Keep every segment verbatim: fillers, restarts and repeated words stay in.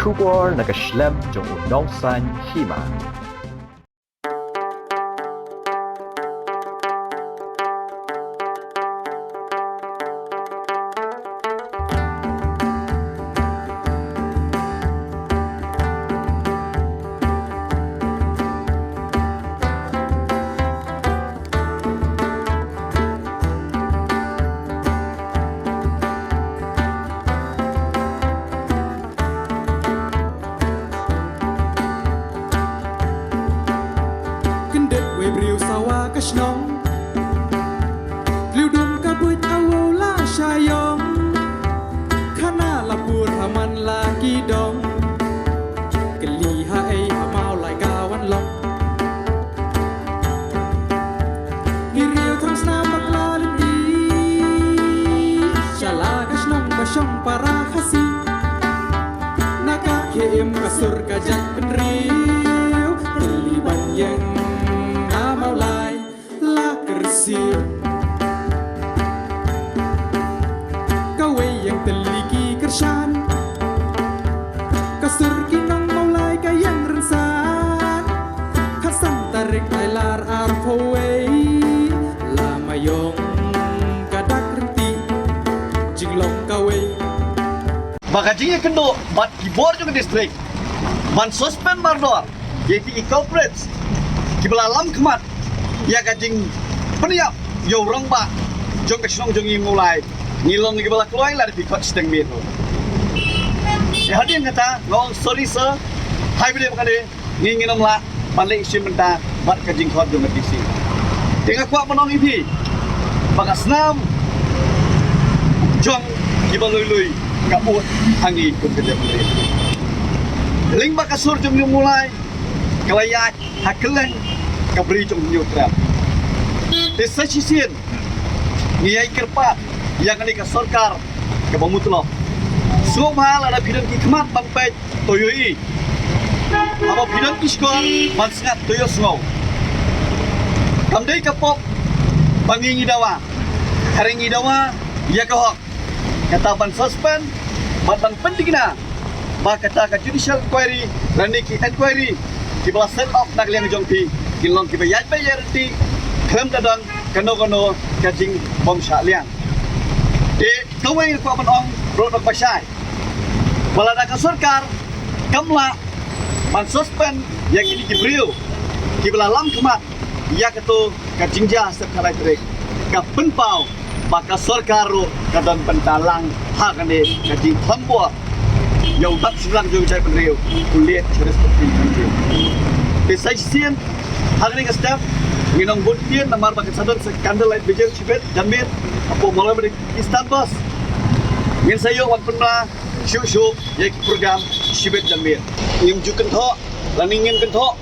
Khubor na ka shlem jong u nongsan hima. Kyndit wei briew sawa ka shnong. Kliu dum ka buit awu la shayong. Khana la pur ha man la ki dong. Kylli ha ei ha Mawlai ka wan long. Ki riew thong snam bakla lynti. Sha la ka shnong ba shong para Khasi. Na ka khie im ka sur ka jaitbynriew. Kylli ban ïeng ha Mawlai la kyrsiew. Kawei ïeng tylli ki kyrshan. Ka sur ki nong Mawlai ka ïeng rynsan. Khatsan tarik Nailar arphew wei. La Maiong ka dak rynti. Jinglong kawei. Ba ka jingïakynduh bad ki bor jong ka district ban suspend mardor ïa ki culprits kiba la lam khmat ïa ka jingpynïap ïa u rangbah jong ka shnong jong ngi Mawlai. Ngi long kiba la kloi lada phi khot shiteng miet. Ïa hadien kata nga ong sorry sir, hai bide ba kane ngi ngin ym lah ban leit shim bynta bad ka jingkhot jong ka D C. Te nga kwah ban ong ïa phi ba ka snam jong kiba lui lui ka ud ha ngi kum ka jaitbynriew. Lyngba ka sur jong ngi Mawlai ka la ïaid ha kylleng ka bri jong ngi Hynñiewtrep. Te sa shisien ngi ïai kyrpad ïa kane ka sorkar kaba mutlop. Sngewbha lada phi don ki khmat ban peit to ïohi. Haba phi don ki shkor ban sngap to ïohsngew. Kam dei ka pop ba ngi ngi dawa. Hynrei ngi dawa ïa ka hok. Kata ban suspend bad ban pynthikna ba kata ka judicial inquiry lane ki inquiry kiba la set up na ka liang jong phi kin long kiba ïaid beit ïaid ryntih khlem da don kano kano ka jingbymshah liang. Te kawei nga kwah ban ong ruh na ka bashai ba lada ka sorkar kam lah ban suspend ïa kine ki briew kiba la lam khmat ïa kato ka jingjia step khalai trek ka pynpaw ba ka sorkar ruh ka don bynta lang ha kane ka jingthambor ïa u dap shyllangthiang jong u jaitbynriew u leit sha respective country. Te sa shisien ha kane ka step ngin ong bun ktien namar ba ka sa don sa candlelight vigil shibit janmiet hapoh Mawlai Eastern Bus. Ngin sa ïoh wan pynbna shuh shuh ïa ki program shibit janmiet. Ngim ju kynthoh lane ngin kynthoh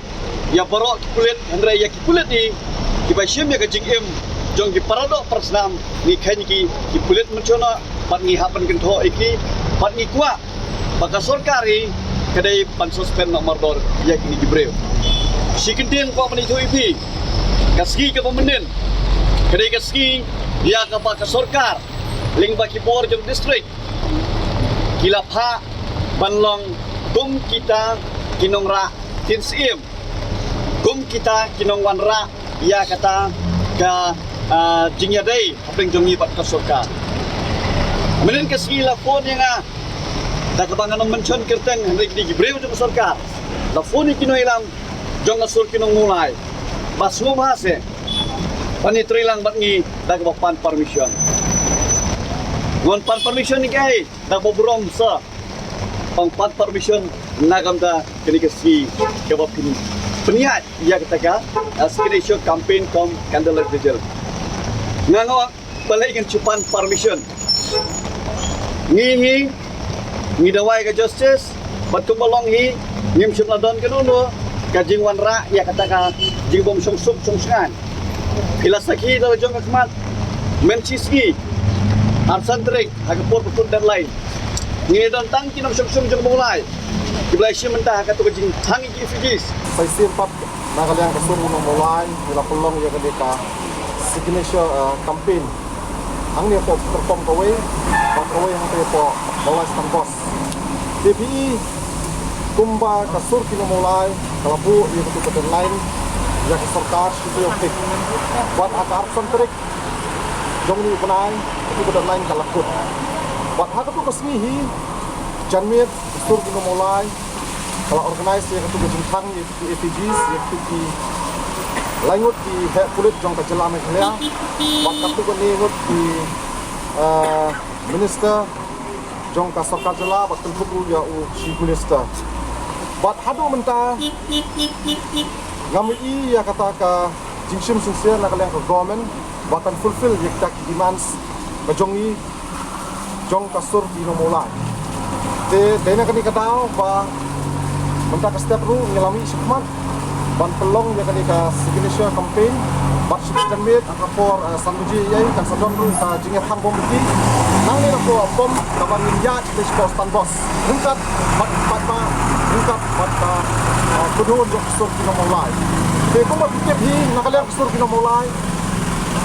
ïa baroh ki pulit hynrei ïa ki pulit hi kiba shim ïa ka jingim jong ki paradoh parasnam ngi kheiñ ki ki pulit mynshwa noh bad ngi hap ban kynthoh ïa ki bad ngi kwah ba ka sorkar hi ka dei ban suspend noh mardor ïa kine ki briew. Shi kyntien kwah ban ïathuh ïa phi ka sngi kaba mynnin ka dei ka sngi ïa kaba ka sorkar lyngba ki bor jong district ki la phah ban long kum kita ki nongrah ktien syiem, kum kita ki nongwanrah ïa kata ka, ah, jingïadei hapdeng jong ngi bad ka sorkar. Mynnin ka sngi la phone ïa nga da kaba ngan ym mention kyrteng hynrei ki dei ki briew jong ka sorkar. La phone ïa ki nongïalam jong ka sur ki nong Mawlai ba sngewbha se ban ïatrei lang bad ngi da kaba pan permission. Ngan pan permission ïa kaei? Da kaba burom sa ban pan permission na ka bynta kane ka sngi kaba pyn pynïaid ïa kata ka, ah, signature campaign cum candlelight vigil. Nga nga ong balei ngin shu pan permission. Ngi hi ngi dawa ïa ka justice bad kumba long hi ngim shym la don kano kano ka jingwanrah ïa kata ka jingbym shong suk shong shngaiñ. Phi la sakhi da la jong ka khmat mynta shi sngi arphew san tarik ha ka por ba kut deadline. Ngi don tang ki nongshong shnong jong Mawlai kiba la shim bynta ha kato ka jingthang ïa ki effigies. Sa shisien pat na ka liang ka sur u nong Mawlai ngi la pynlong ïa kane ka signature, eh, campaign. Hangne hapoh petrol pump kawei bad kawei hangtei hapoh Mawlai Eastern Bus. Te phi i Kumba ka sur ki nongmawlai ka la buh ïa katu ka deadline ïa ka sorkar shu taïew tik. Bad ha ka arphew san tarik jong une u bnai katu ka deadline ka la kut. Bad ha katu ka sngi hi janmiet ka sur ki nongmawlai ka la organize ïa katu ka jingthang ïa katu ki F A Gs ïa katu ki lai ngut ki heh pulit jong ka jylla Meghalaya. Bad katu kane ngut ki, eh, minister jong ka sorkar jylla bad kynhun ruh ïa u Chief Minister. Bad haduh mynta ngam ïohi ïa kata ka jingshim sincere na ka liang ka government ba kan fulfill ïa kita ki demands ka jong ngi jong ka sur ki nongmawlai. Te dei na kane ka daw ba mynta ka step ruh ngi la mih shakhmat ban pynlong ïa kane ka signature campaign bad shu janmiet ha ka por, eh, san baje ïa kan sa don ruh ka jingïatham bom beti. Nangne na ka bom kaba ngin ïaid te sha Stan Bos ryngkat bad paidbah ryngkat bad ka, eh, kynhun jong ka sur ki nongmawlai. Te kumba phi tip hi na ka liang ka sur ki nongmawlai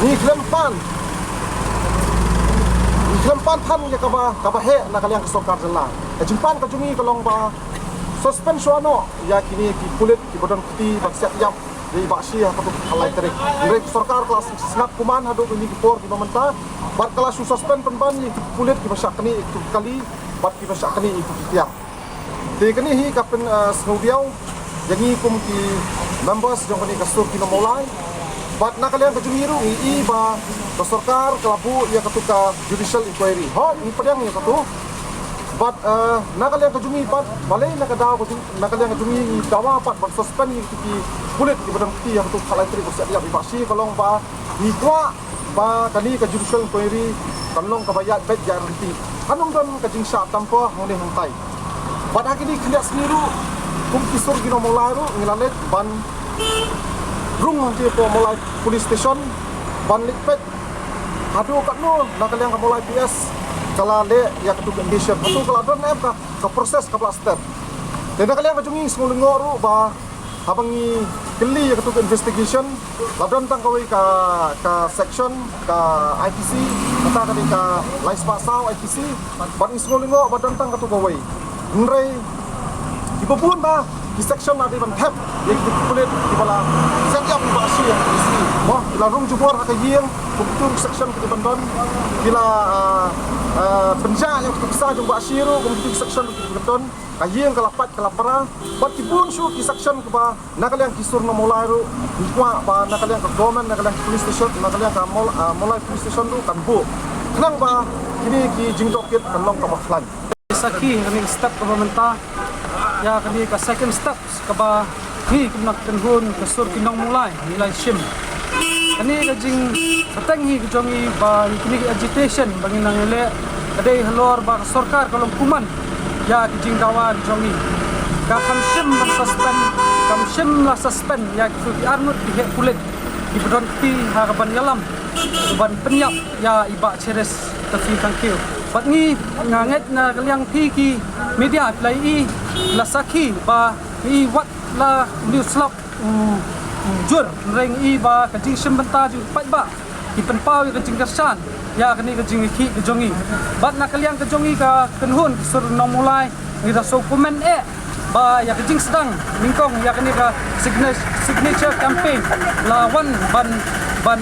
ngi khlem pan ngi khlem pan than ïa kaba kaba heh na ka liang ka sorkar jylla. Ka jingpan ka jong ngi ka long ba suspend shuwa noh ïa kine ki pulit kiba don kti ban siat ïap ïa i Bah Shi ha katu ka lai tarik. Hynrei ka sorkar ka la sngap kuman haduh kine ki por kiba mynta bad ka la shu suspend pynban ïa ki pulit kiba shah knieh ïa ki kali bad kiba shah knieh ïa ki tiar. Te kane hi ka pyn, eh, sngewdiaw ïa ngi kum ki members jong kane ka sur ki nongmawlai. Bad na ka liang ka jong ngi ruh ngi i ba ka sorkar ka la buh ïa katu ka judicial inquiry. Hooid ngi pdiang ïa katu. Bad, eh, na ka liang ka jong ngi pat balei na ka daw ka jong, na ka liang ka jong ngi ngi dawa pat ban suspend ïa katu ki pulit kiba don kti ha katu ka lai tarik ba siat ïap i Bah Shi ka long ba ngi kwah ba kane ka judicial inquiry kan long kaba ïaid beit ïaid ryntih. Kan ym don ka jingshah tampa hangne hangtai. Bad ha kine ki khyndiat sngi ruh kum ki sur ki nongmawlai ruh ngi la leit ban rung hangtei hapoh Mawlai Police Station ban leit peit haduh katno na ka liang ka Mawlai P S ka la leh ïa katu ka investigation. Hato ka la don em ka, ka process kaba la step. Te na ka liang ka jong ngi sngewlyngngoh ruh ba haba ngi kylli ïa katu ka investigation la don tang kawei ka, ka section ka I P C, kata ka dei ka lai spah saw I P C. Bad ngi sngewlyngngoh ba don tang katu kawei. Hynrei kiba bun ba ki section la dei ban thep ïa ki pulit kiba la siat ïap i Bah Shi ha ka I C C. Mo, ki la rung jubor ha ka ïing, kum katu section ki dei ban don. Ki la, ah, ah, pynjah ïa ki pisa jong Bah Shi ruh, kum katu section ki dei ban don. Ka ïing ka la pait ka la pra. Bad ki bun shuh ki section kiba na ka liang ki sur nongmawlai ruh ngi kwah ba na ka liang ka government, na ka liang ka police station, na ka liang ka Mawl-, ah, Mawlai Police Station ruh kan buh khnang ba kine ki jingtohkit kan long kaba khlaiñ. Sakhi ha kane ka step kaba mynta ïa kane ka second step kaba ngi kum na ka kynhun ka sur ki nongmawlai ngi la shim. Kane ka jingbteng hi ka jong ngi ba kine ki agitation ba ngi nang ïaleh ka dei halor ba ka sorkar ka long kuman ïa ki jingdawa ki jong ngi. Ka kham shym ban suspend, kham shym la suspend ïa ki arngut ki heh pulit kiba don kti ha ka ban ïalam ban pynïap ïa i Bah Cheristerfield Thangkhiew. Bad ngi nga ngeit na ka liang phi ki media phi la ïohi, la sakhi ba ngi wat la u slap u, u jur, hynrei ngi i ba ka jingshim bynta jong ki paidbah ki pynpaw ïa ka jingkyrshan ïa kane ka jingïakhih ka jong ngi. Bad na ka liang ka jong ngi ka kynhun ka sur nongmawlai ngi da shu comment eh ba ïa ka jingsdang nyngkong ïa kane ka signa-, signature campaign la wan ban, ban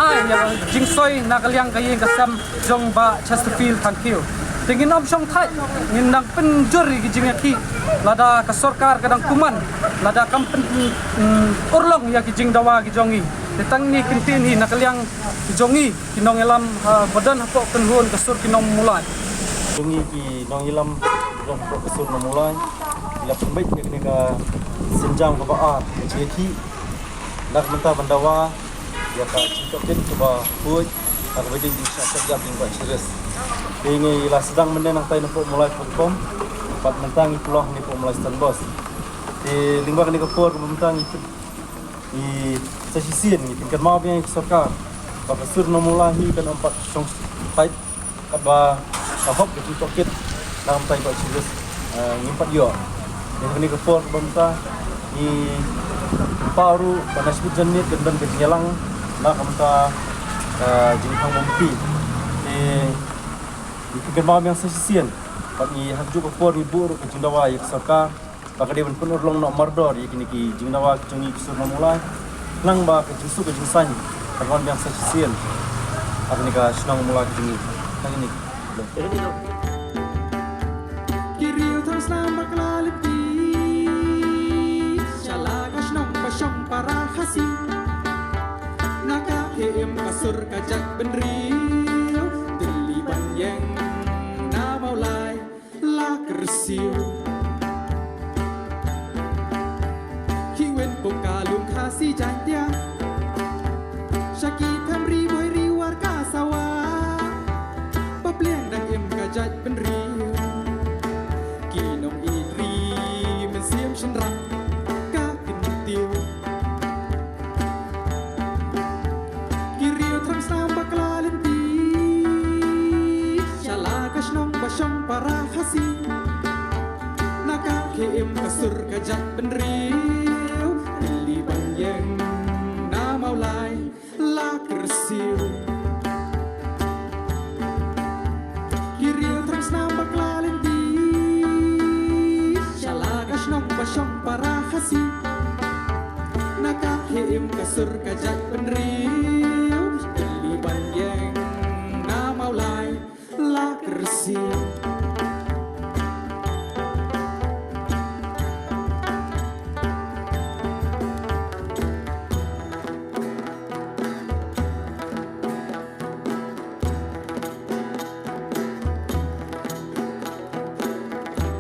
ai ïa ka jingsoi na ka liang ka ïing ka sem jong Bah Cheristerfield Thangkhiew. Te ngin ym shong thait, ngin nang pynjur ïa ki jingïakhih lada ka sorkar ka dang kuman, lada kam pyn, mm, urlong ïa ki jingdawa ki jong ngi. Te tang ngi kyntien hi na ka liang ki jong ngi ki nongïalam, ha, ba don hapoh kynhun ka sur ki nongmawlai. Jong ngi ki nongïalam ba don hapoh ka sur nongmawlai ki la pynbeit ïa kane ka sienjam kaba ar ka jingïakhih. Na ka bynta ban dawa ïa ka jingtohkit kaba khuid ha kaba ïadei jingshah siat ïap jong Bah Cheristerfield. Te ngi la sdang mynne nangtai napoh Mawlai Platform bad mynta ngi pynlong hangne hapoh Mawlai Stan Bos. Te lyngba kane ka por kaba mynta ngi pyn-, ngi sa shisien ngi pynkynmaw biang ïa ka sorkar ba ka sur nongmawlai hi kan ym pat shong thait katba ka hok ka jingtohkit na ka bynta i Bah Cheristerfield, eh, ngim pat ïoh. Te ha kane ka por kaba mynta ngi pynpaw ruh ba na shiput janmiet kan don ka jingïalang na ka bynta ka jingïatham bom beti. Te ngi pynkynmaw biang sa shisien Bad ngi ha kajuh ka por ngi buh ruh ka jingdawa ïa ka sorkar ba ka dei ban pynurlong noh mardor ïa kine ki jingdawa ki jong ngi ki sur na Mawlai. Khnang ba ka jingsuk ka jingsain kan wan biang sa shisien ha kane ka shnong Mawlai ka jong ngi. Khnang kine ki Ki riew thrang snam bakla lynti sha la ka shnong ba shong para Khasi. Na ka khie im ka sur ka jaitbynriew, Delhi ban ïeng na Mawlai la kyrsiew. Ki wen pok ka lum Khasi Jaiñtia sha ki Khmer Boirie War ka Sawa. Ba pliang dang im ka jaitbynriew, ki nongïeit ri mynsiem shynrang ka kyntiew. Ki riew thrang snam bakla lynti sha la ka shnong ba shong para Khasi. Na ka khie im ka sur ka jaitbynriew, Delhi ban ïeng na Mawlai la kyrsiew. Ki riew thrang snam bakla lynti sha la ka shnong ba shong para Khasi. Na ka khie im ka sur ka jaitbynriew, Delhi ban ïeng na Mawlai la kyrsiew.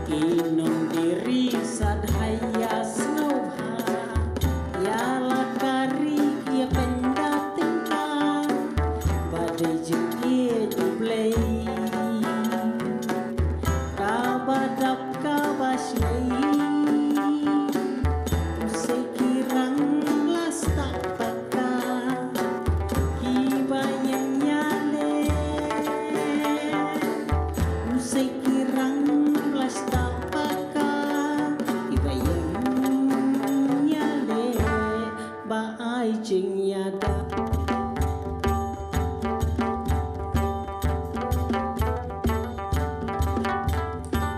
Ki nongdie ri sa dei ïa sngewbha ïa la ka ri, ïa pynda tyngka ba dei jingïeit U Blei. Kaba dap kaba shai, u sei ki rang la stad paka, kiba ïeng ïaleh. U sei ki rang la stad paka, kiba ïeng ïaleh. Ba ai jingïada.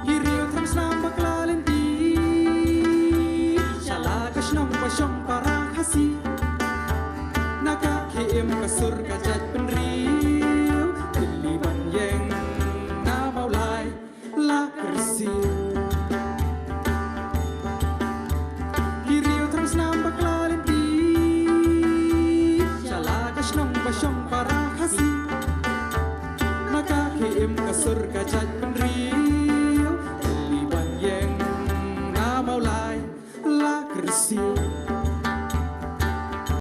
Ki riew thrang snam bakla lynti sha la ka shnong ba shong para Khasi. Na ka khie im ka sur ka jaitbynriew, Delhi ban ïeng na Mawlai la kyrsiew. Ki riew thrang snam bakla lynti sha la ka shnong ba shong para Khasi. Na ka khie im ka sur ka jaitbynriew, Delhi ban ïeng na Mawlai la kyrsiew.